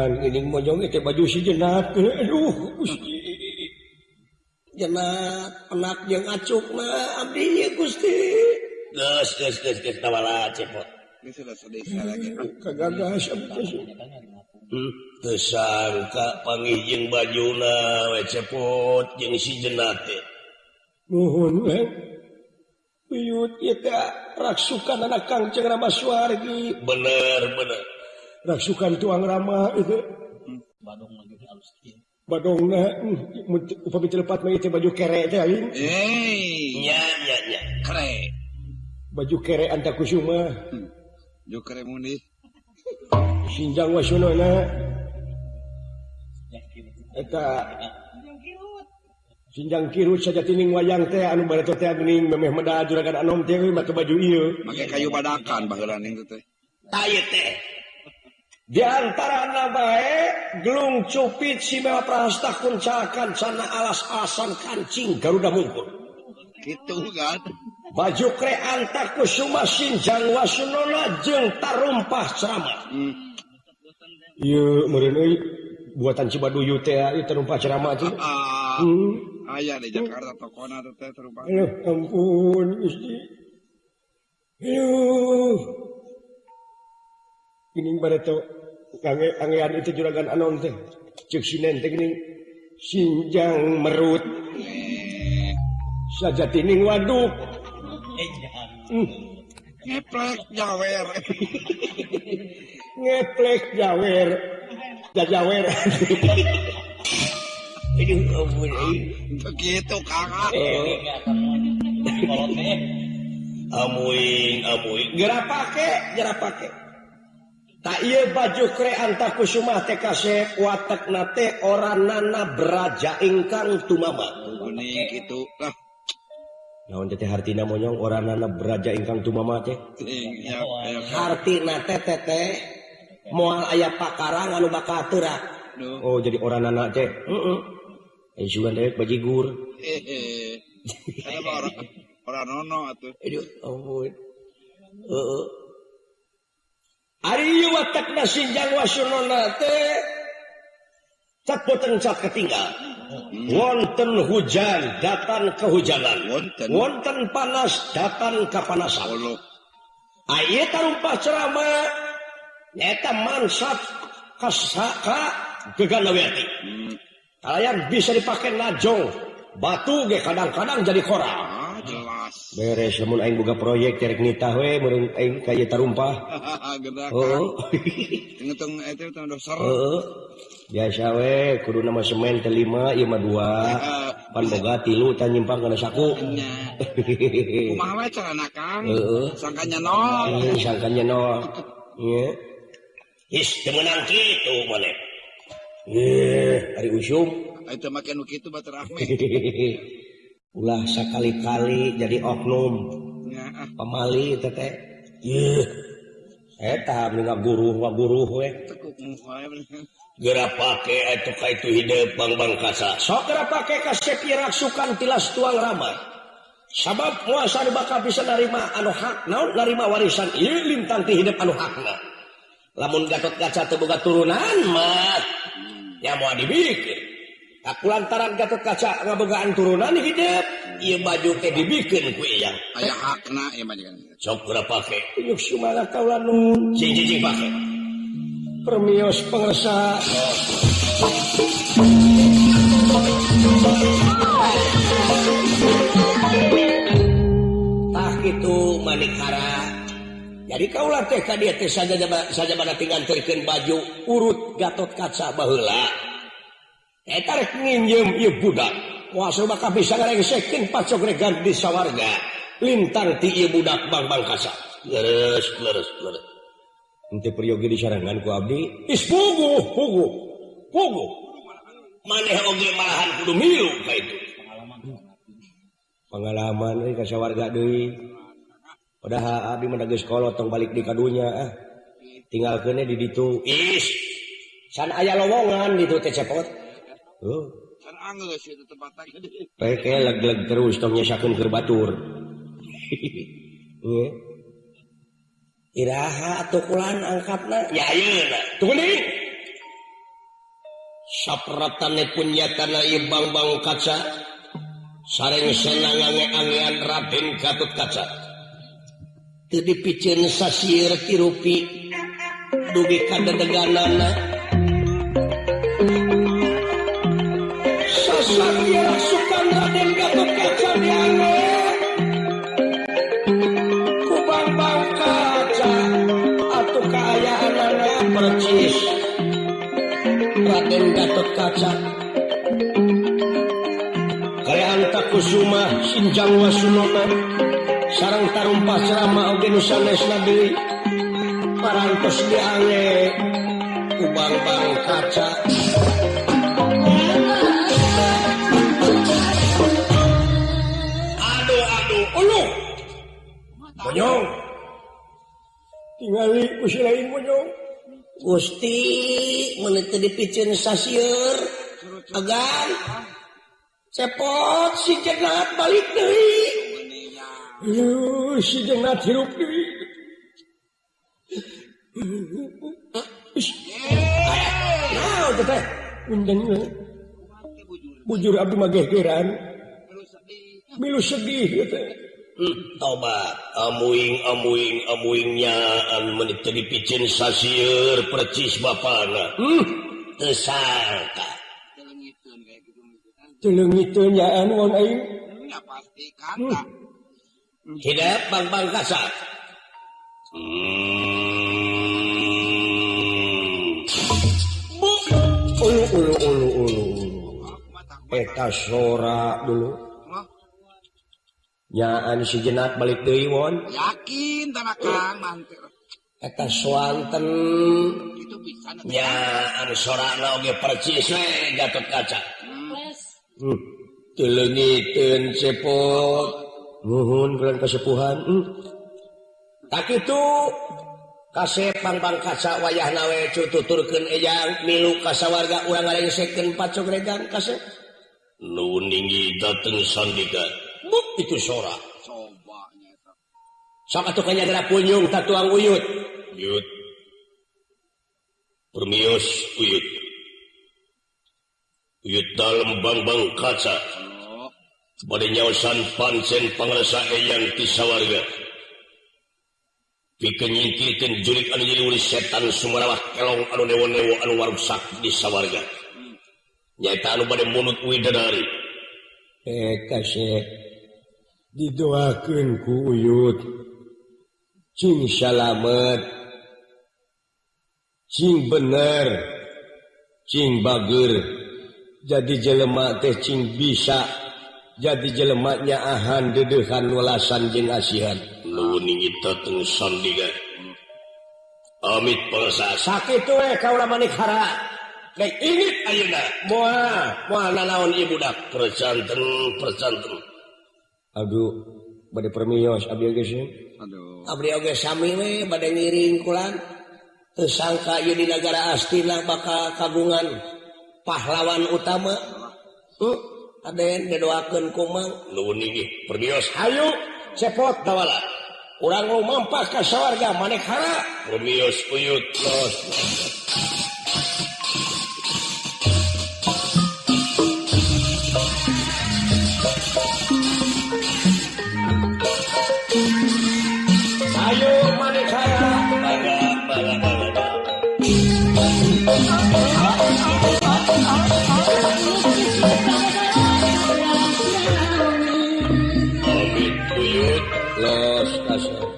Edan geuning mojong teh baju si Jenat. Aduh Gusti. Jenat penak jeung acukna abdi ieu Gusti. Geus geus geus geus tawala cepot. Geus sedih lagi. Kagagas abdi. Teu sangka panggih jeung bajuna we cepot jeung si Jenat teh. Nuhun we. Buyut ieu teh raksukan anak Kang Rama Suwargi. Bener bener. Raksukan tuang Rama itu. Badong lagi halus kieu. Badongna upami telepat mah ieu baju kere teh aing. Eh, Nya nya nya. Kere. Baju kere Antakusuma. Baju kere muni. Sinjang Wasunona. Eta Sinjang Kirut sajatining wayang teh anu bareto teh geuning memeh meda juragan anom teh make baju ieu. Make kayu badakan baheula ning teh. Tah ieu teh. Di antarana bae gelung cupit si Mewa Prahasta kuncakan sana alas-alasan kancing Garuda mungkur. Kitu kan. Baju kre Antakusuma Sinjang Wasunona jeung tarumpah ceramah. Ieu meureun euy buatan Cibaduyut teh ieu tarumpah ceramah teh. Aya di Jakarta tokona teh tarumpah. Aduh ampun Gusti. Aduh. Geuning bareto angean itu juragan anom teh. Ceuk sinen teh geuning Sinjang merut. Sajatining waduk. Ngeplek jawer. Ngeplek jawer. Jajawer. Aduh ampun euy. Begitu Kang. Amuing amuing geura pake, geura pake. Tak ieu baju kre Antakusuma teh kasep watekna teh oranana braja ingkang tumama. Kuning kitu lah. Naon teh hartina monyong oranana braja ingkang tumama teh? Hartina teh teh moal aya pakarang anu bakal teurak. Oh jadi oranana teh. Heeh. Eh sugan dewek bajigur. Hehe. Oranono atuh. Aduh ampun. Heeh. Ari ieu watekna Sinjang Wasunona teh cat boten cat ketinggal. Wonten hujan datang kehujanan. Wonten panas datang kepanasan. Ieu tarumpah ceramah nyaeta mansaf ka geganawati. Kalayan bisa dipakai najong batu ge kadang-kadang jadi koral. Jelas. Beres lamun aing boga proyek cerek nitah we meureun aing ka ieu tarumpah. Heeh. Ngetung eta teh doser. Heeh. Biasa we kudu nama semen teh 5 ieu mah 2. Pan boga 3 tah nyimpang kana saku. Kumaha we carana Kang? Heeh. Sangkanya nol. Sangkanya nol. Ieu. Is teu meunang kitu maneh. Ari usum. Eta make nu kitu batur Ahmed. Ulah sakali-kali jadi oknum. Pamali teh teh. Yeuh. Eta mending ngaguruh we. Geura pake atuh ka itu hideung bang-bang kasa. Sok geura pake ka sepi raksukan tilas tuang ramah. Sabab puasa bakal bisa narima anu hak naon narima warisan ieu lintang ti hidup anu hakna. Lamun Gatot Kaca teu boga turunan mah nya moal dibikeun. Aku lantaran Gatot Kaca ngabogaan turunan hidup, ieu baju teh dibikeun ku eyang. Aya hakna ieu mah kan. Sok geura pake. Yuk sumala kaula nun. Cing cing pake. Permios pengersa. Tah kitu manikara. Jadi kaula teh ka dieu teh sajabana tinggal baju urut Gatot Kaca baheula. Eta rek nginjem ieu budak. Kuasa bakal bisa ngarengsekeun pacok rek ganti sawarga. Lintang ti ieu budak bang-bang kasa. Leres leres leres. Henteu peryogi disarangan ku abdi. Is puguh puguh. Puguh. Maneh oge malahan kudu milu ka itu. Pengalaman euy ka sawarga deui. Padahal abdi mah geus kolot tong balik di kadunya ah. Tinggalkeun di ditu. Is. San aya lowongan ditu teh cepot. Oh. San anggeus itu tempat tadi. Peke leg-leg terus tong nyesakeun keur batur. Ieu. Iraha atuh kulan angkatna? Ya ayeuna. Tunggu deui. Sapratane punyatana ieu Bangbang Kaca sareng senangange-angean Raden Gatot Kaca. Teu dipiceun sasieur tirupi dugi ka dedeganana. Sasakia rasukan Raden Gatot Kaca diange ku Bangbang Kaca atuh kaayaanana percis Raden Gatot Kaca. Karean Takusuma Sinjang Wasunona sareng tarumpah ceramah oge nu sanesna deui parantos diange ku Bangbang Kaca. Aduh aduh uluh monyong tingali ku si lain monyong. Gusti mun teu dipiceun sasieur agan cepot si jenat balik deui. Si jenat hirup deui. Naon teh punten bujur abdi mah gegeran milu sedih teh. Tobat amuing amuing amuingnyaan mun teu dipiceun sasieur percis bapana. Teu sangka teu leungiteun nyaan won aing. Pasti kata. Hidup Bangbang Kaca. Ulu ulu ulu ulu ulu. Eta sora dulu. Nyaan si jenat balik deui won. Yakin tanah Kang mantir. Eta soanten. Itu bisa nyaan sorana oge percis we Gatot Kaca. Teu leungiteun cepot. Nuhun bulan kesepuhan. Tak kitu kasep Bangbang Kaca wayahna we cututurkeun eyang milu ka sawarga urang ngarengsekeun pacogregan kasep. Nu ninggi dateng sandika. Buk itu sora. Coba nya eta. Sok atuh kanya punyung tatuang uyut. Uyut. Permios uyut. Uyut dalem Bangbang Kaca. Bade nyaosan pancen pangrasa eyang ti sawarga. Pikeun nyingkirkeun jurig anu jadi setan sumarawah kelong anu newo-newo anu waruksak di sawarga. Nyaeta anu bade munut widadari. Kasep didoakeun ku uyut. Cing salamet. Cing bener. Cing bager. Jadi jelema teh cing bisa. Jadi jelemaknya ahan dedehan welasan jeung asihan. Nuhun ninggi dateng sandika. Amit pangsa sakitu we kaula manik hara. Rek init ayeuna moal moal nanaon ieu budak percanten percanten. Aduh bade permios abdi oge sih. Aduh. Abdi oge sami we bade ngiring kulan. Teu sangka ieu di nagara Astina bakal kagungan pahlawan utama. Aden didoakeun ku Mang. Nuhun inggih permios hayu cepot tawala. Urang lumampah ka sawarga manek hara. Permios uyut los. Ayo manek hara. Mangga mangga mangga. Amit uyut los kasar.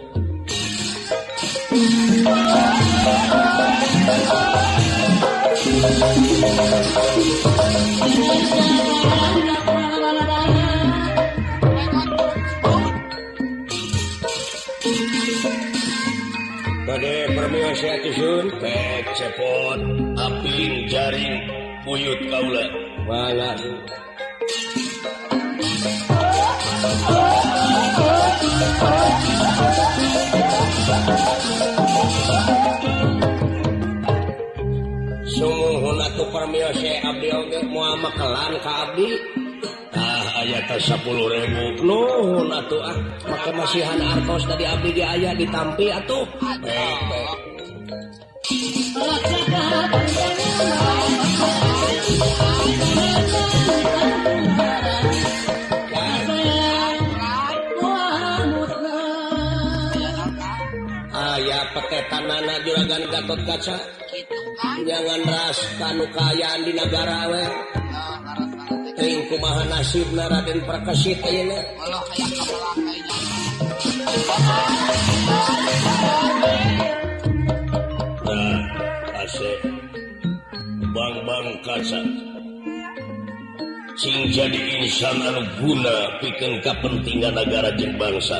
Bade permios ya tisun pek cepot aping jaring buyut kaula wala. Sumuhun atuh permios abdi oge moal makelan ka abdi. Ah aya teh 10.000. Nuhun atuh ah make masihan artos tadi abdi ge aya ditampi atuh. Pek pek. Aya petetanana juragan Gatot Kaca jangan ras kanu kaayaan di nagara we. Teuing kumaha nasibna Raden Prakesit ayeuna. Nah, asep Bang-bang kaca sing jadi insan anu guna pikeun kapentingan nagara jeung bangsa.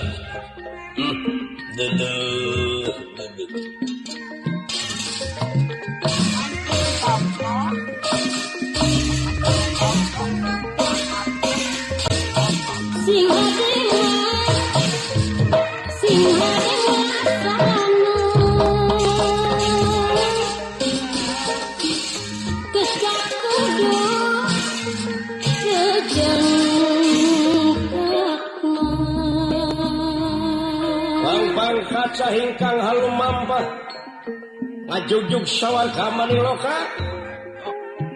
Dedeh, dedeh. Kaca hingkang halum mampah ngajugjug sawarga maniloka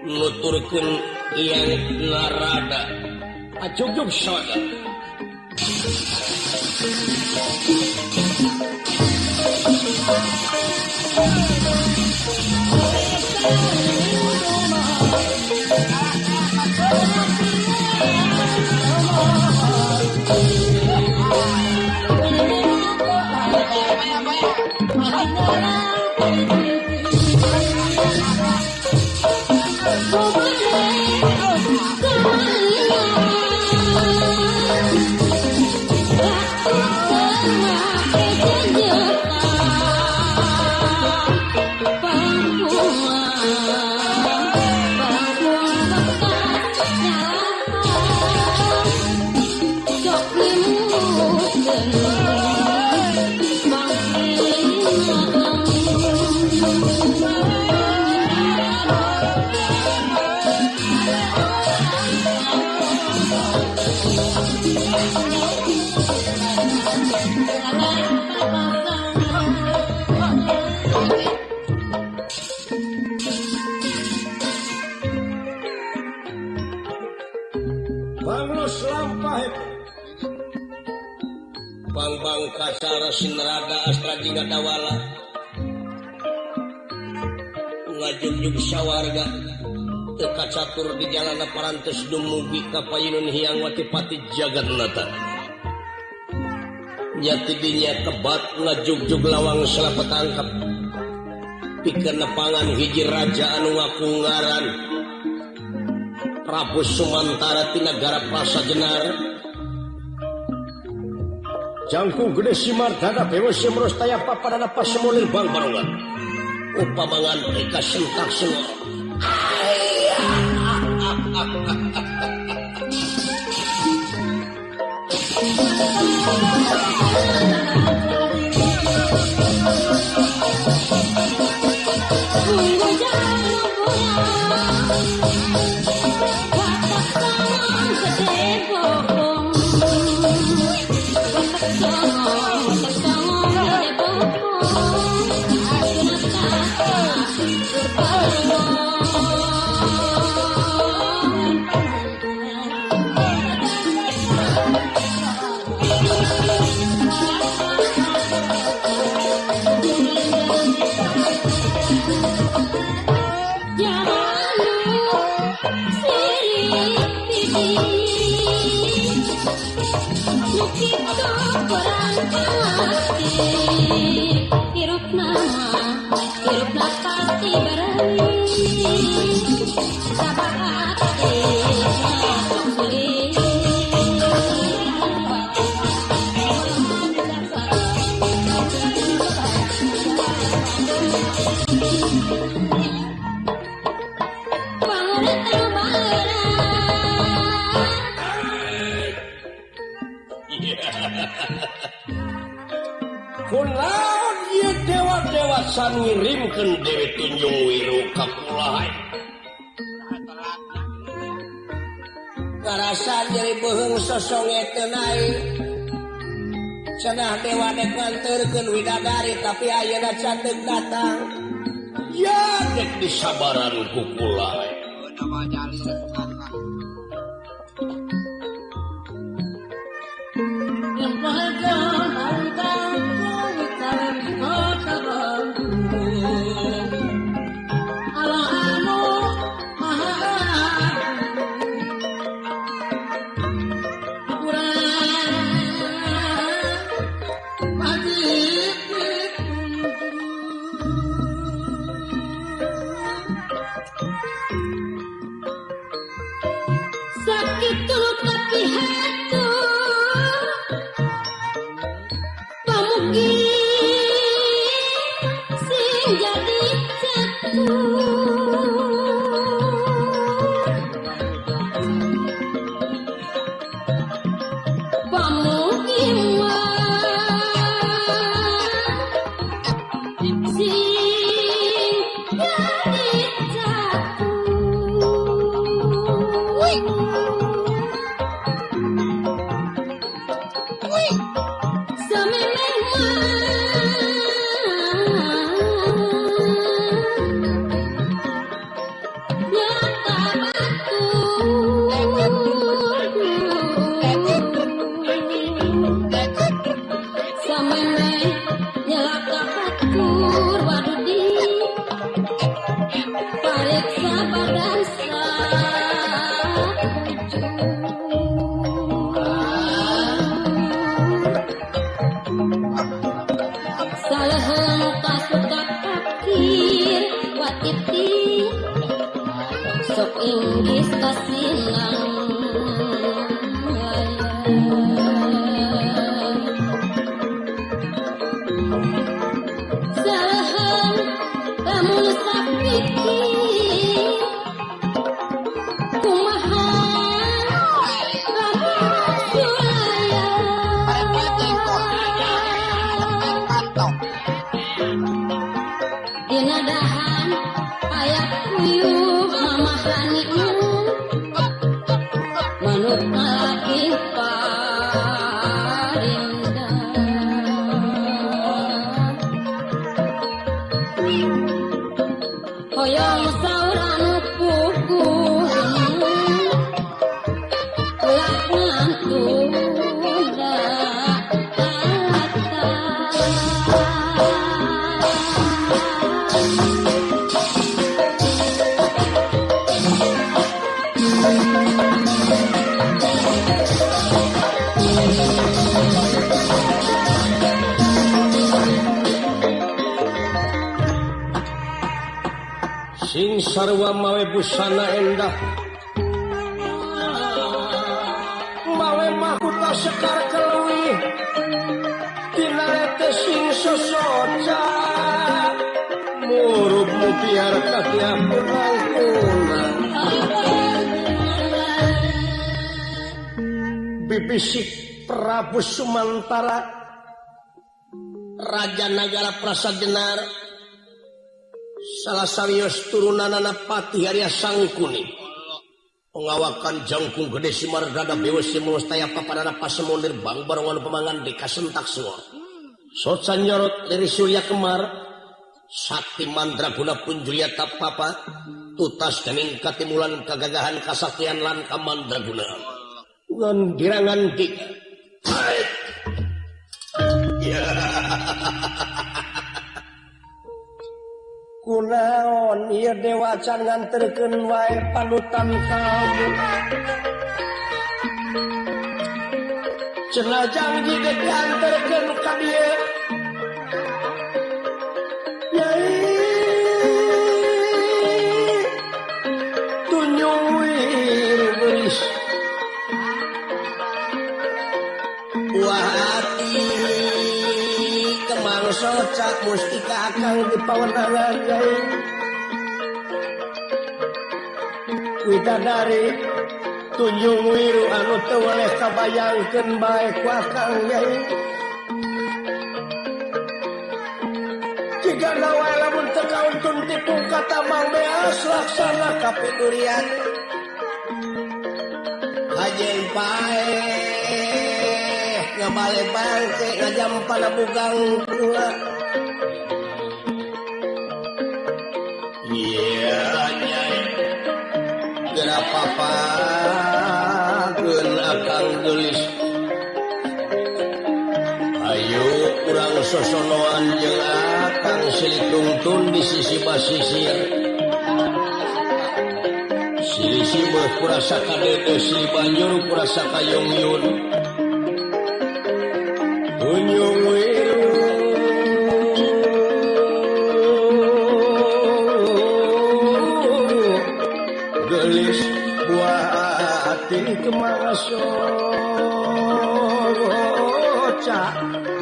nuturkeun yang narada ngajugjug sawarga. Bang-bang kacara sinrada astra jingga dawala ngajugjug sawarga teu kacatur di jalana parantos dumugi ka payunun Hyang Watipati Jagatnata. Nya tidinya kebat ngajugjug lawang salapetangkep pikeun nepangan hiji raja anu ngaku ngaran Prabu Sumantara ti nagara Prasajenar. Jangkung gede simardana bewe simros taya papadana pasemulir bang barongan upamangan eka sentak sengor. Kunaon ieu dewa-dewa sangirimkeun Dewi Tunjung Wiru ka kulahan. Ngarasa nyeri beuheung sosonge teu naik. Cenah dewa dek nganterkeun widadari tapi ayeuna canteuk datang. Ya dek disabaran ku kulahan. Sing sarwa mawe busana endah, mawe mahkota sekar keleuwih, dinarete sing sosoca, murup mutiar katiap kunang. Bibisik Prabu Sumantara, Raja Nagara Prasajenar, salah sawios turunanana Patih Arya Sangkuni, pengawakan jangkung gede Simardana bewes simulus taya papadana pasemonir bang barongan pemangan di kasentak suor. Socan nyorot dari Surya Kemar, Sakti Mandraguna Punjulia Tapapa, tutas dening katimulan kagagahan kasaktian lan kamandraguna. Ngan dirangan dik. Kunaon ieu dewa can nganterkeun wae panutan kamu. Cenah janji geus dianterkeun ka dieu. Yai tunjung wir beuris. Buah hati kemang socak mustika akang di pawenangan yai. Widadari tunjung wiru anu teu weleh kabayangkeun bae ku akang yai. Jigana wae lamun teu kauntun tipu kata Mang Beas laksana kapiturian. Hajeun paeh ngabale bangke ngajampana bugang kula. Iya nyai. Kapapakeun akang geulis ayo urang sosonoan jeung akang silih tungtun di sisi basisir silih sibeuh kurasa kadede silih banjur kurasa kayongyun Tunjung Wiru gelis buah hati kemasoca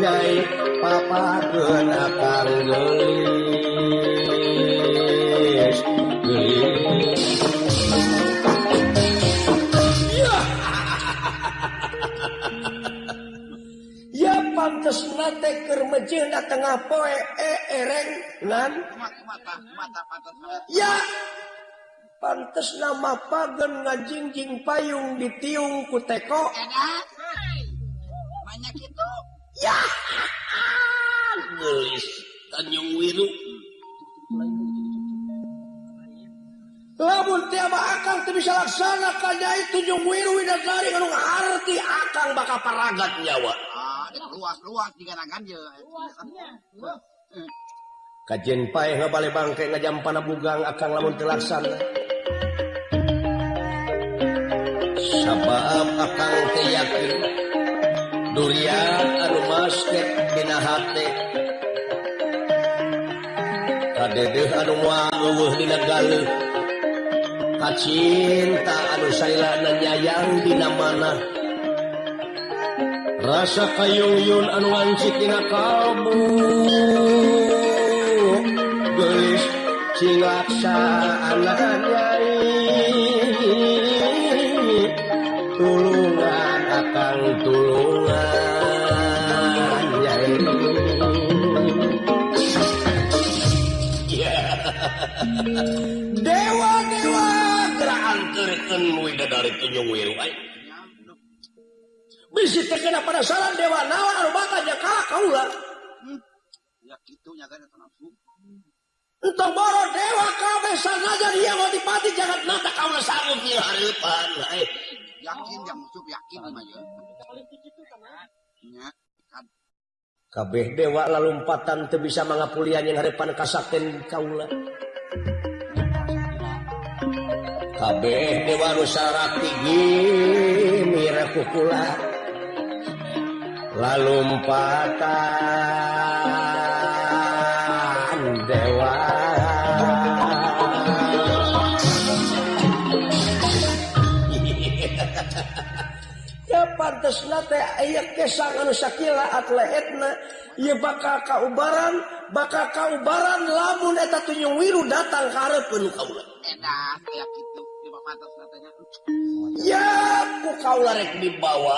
nyai papakeun akang geulis geulis ya pantesna teh keur mejeuna tengah poe ereng nan ya pantes nama pagen ngajingjing payung ditiung ku teko banyak itu ya geulis Tanjung Wiru lamun teu akang teu bisa laksana ka Nyai Tunjung Wiru widadari anu ngaharti akang bakal paragat nyawa. Ah, luas-luas diganakan je. Kajen paeh ngabale bangke ngajampana bugang akang lamun teu laksana. Sabab akang teh yakin durian anu masket dina hate kadedeuh anu moal eueuh dina galeuh kacinta anu sailana nyayang dina manah rasa kayuyun anu wancik dina kalbu geulis cilaksaana nyai tulungan akang tulungan nyai. Dewa dewa gerak angkeurkeun widadari Tunjung Wiru ai bisi terkena penasaran dewa naon anu bakal jaka kaula ya kitu nya kan eta nafsu entong boro dewa kabeh sanajan ieu mau dipati jagat nata kaula sanggup ieu hareupan ai yakin yang musuh yakin mah ya nya kabeh dewa lalumpatan teu bisa mangapulian yang hareupan kasakten kaula kabeh dewa nu sarakti gimira kukula lalumpatan dewa ya pantesna teh aya kesang anu sakila atlehetna ieu bakal kaubaran lamun eta Tunjung Wiru datang ka hareupeun kaula. Edan aya kitu di pantasna teh nya. Ya ku kaula rek dibawa.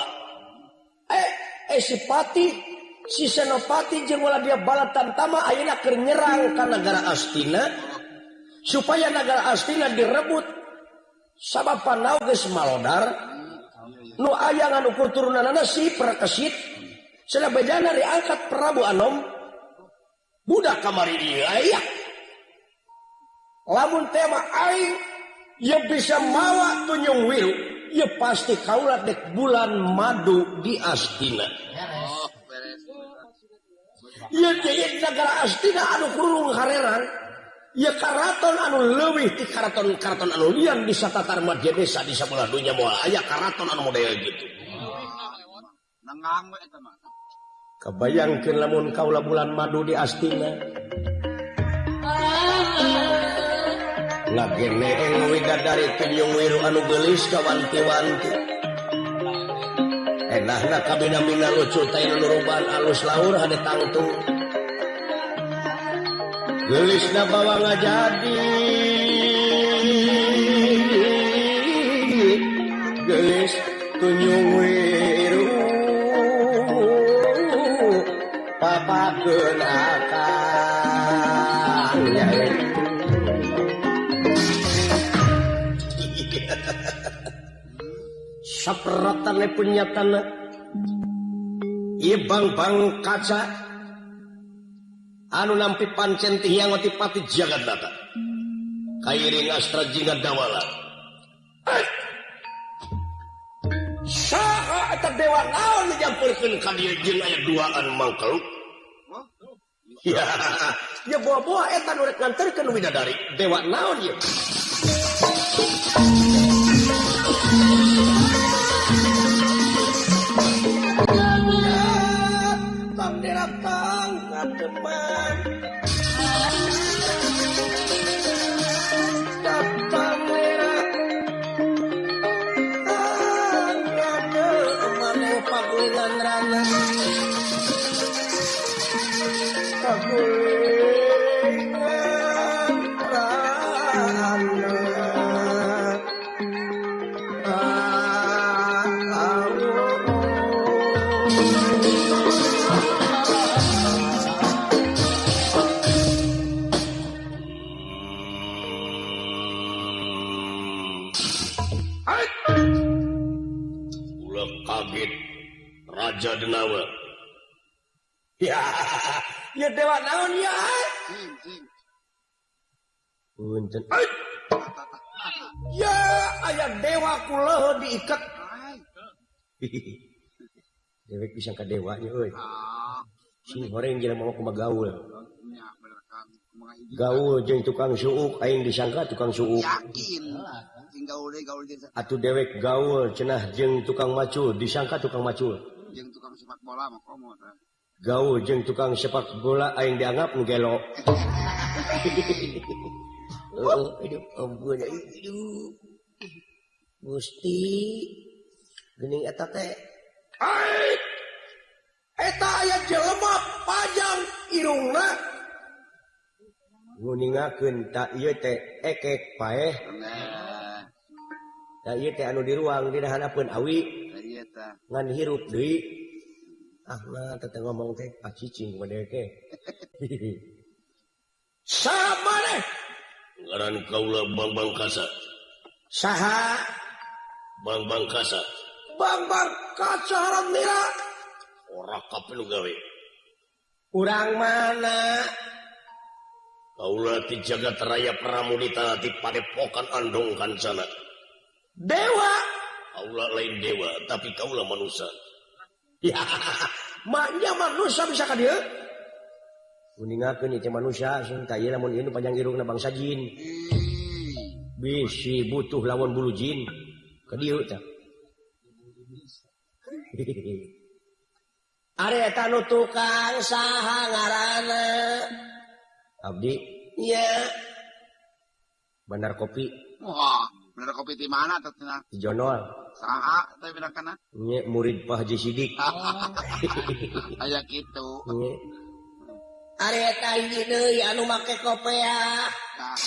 Si Pati, si Senopati jeung ulah dia Balatantama ayeuna keur nyerang ka nagara Astina supaya nagara Astina direbut sabab panau geus malodar nu aya ngan ukur turunanana si Prakesit cenah bejana diangkat Prabu Anom budak kamari ieu aya lamun tema aing ieu bisa mawa Tunjung Wiru ieu pasti kaula dek bulan madu di Astina. Oh, beres. Ieu teh nagara Astina anu kurung hareran ieu karaton anu leuwih ti karaton-karaton anu lian di satatar madya desa di sabelah dunya moal aya karaton anu model gitu. Nengang we eta mah. Kabayangkeun lamun kaula bulan madu di Astina. Ngageneeng widadari Tunjung Wiru anu geulis kawanti-wanti. Enahna kabina-bina lucu teh nu ruban alus laur hade tangtu. Geulisna bawa ngajadi geulis Tunjung Wiru papakeun akang nyai. Saperotane punyatana ieu bang-bang kaca anu nampi pancen ti Hyang Otipati Jagatnata kairing astra jingga dawala Saha eta dewa naon dijampurkeun ka dieu jeung aya duaan mangkeluk. Ya, ya boa-boa eta nu rek nganterkeun widadari. Dewa naon ieu? Bendera tang ngademan. Raja Denawa. Ya, ya dewa naon ya? Punten. Ya, aya dewa kuleuh diikat. Dewek bisa ka dewanya euy. Sing horeng jelema mah kumaha gaul. Gaul jeung tukang suuk aing disangka tukang suuk. Yakin. Sing gaul deui gaul jeung atuh dewek gaul cenah jeung tukang macul disangka tukang macul. Jeung tukang sepak bola mah komo tah. Gaul jeung tukang sepak bola aing dianggap nu gelo. Aduh, ampun aduh. Gusti geuning eta teh. Ai! Eta aya jelema panjang irungna. Nguningakeun ta ieu teh ekek paeh. Ta ieu teh anu di ruang dina hanapeun awi. Ngan hirup deui. Ah mah teh ngomong teh pacicing kumaha deui teh. Saha maneh? Ngaran kaula Bangbang Kasa. Saha? Bangbang Kasa. Bangbang Kasa haram nira. Ora kape nu gawe. Urang mana? Kaula ti jagat raya Pramudita ti padepokan Andong Kancana. Dewa? Kaula lain dewa, tapi kaula manusia. Ya, maknya manusia bisa ka dieu? Uningakeun ieu teh manusia, sing tah ieu lamun ieu nu panjang irungna bangsa jin. Bisi butuh lawan bulu jin. Ka dieu tah. Are eta nu tukang saha ngaranna? Abdi. Iya. Bandar kopi. Wah, bandar kopi di mana teh cenah? Di Jonol. Saha teh pinangkana? Nya murid Pak Haji Sidik. Aya kitu. Nya. Are eta hiji deui anu make kopea. Tah.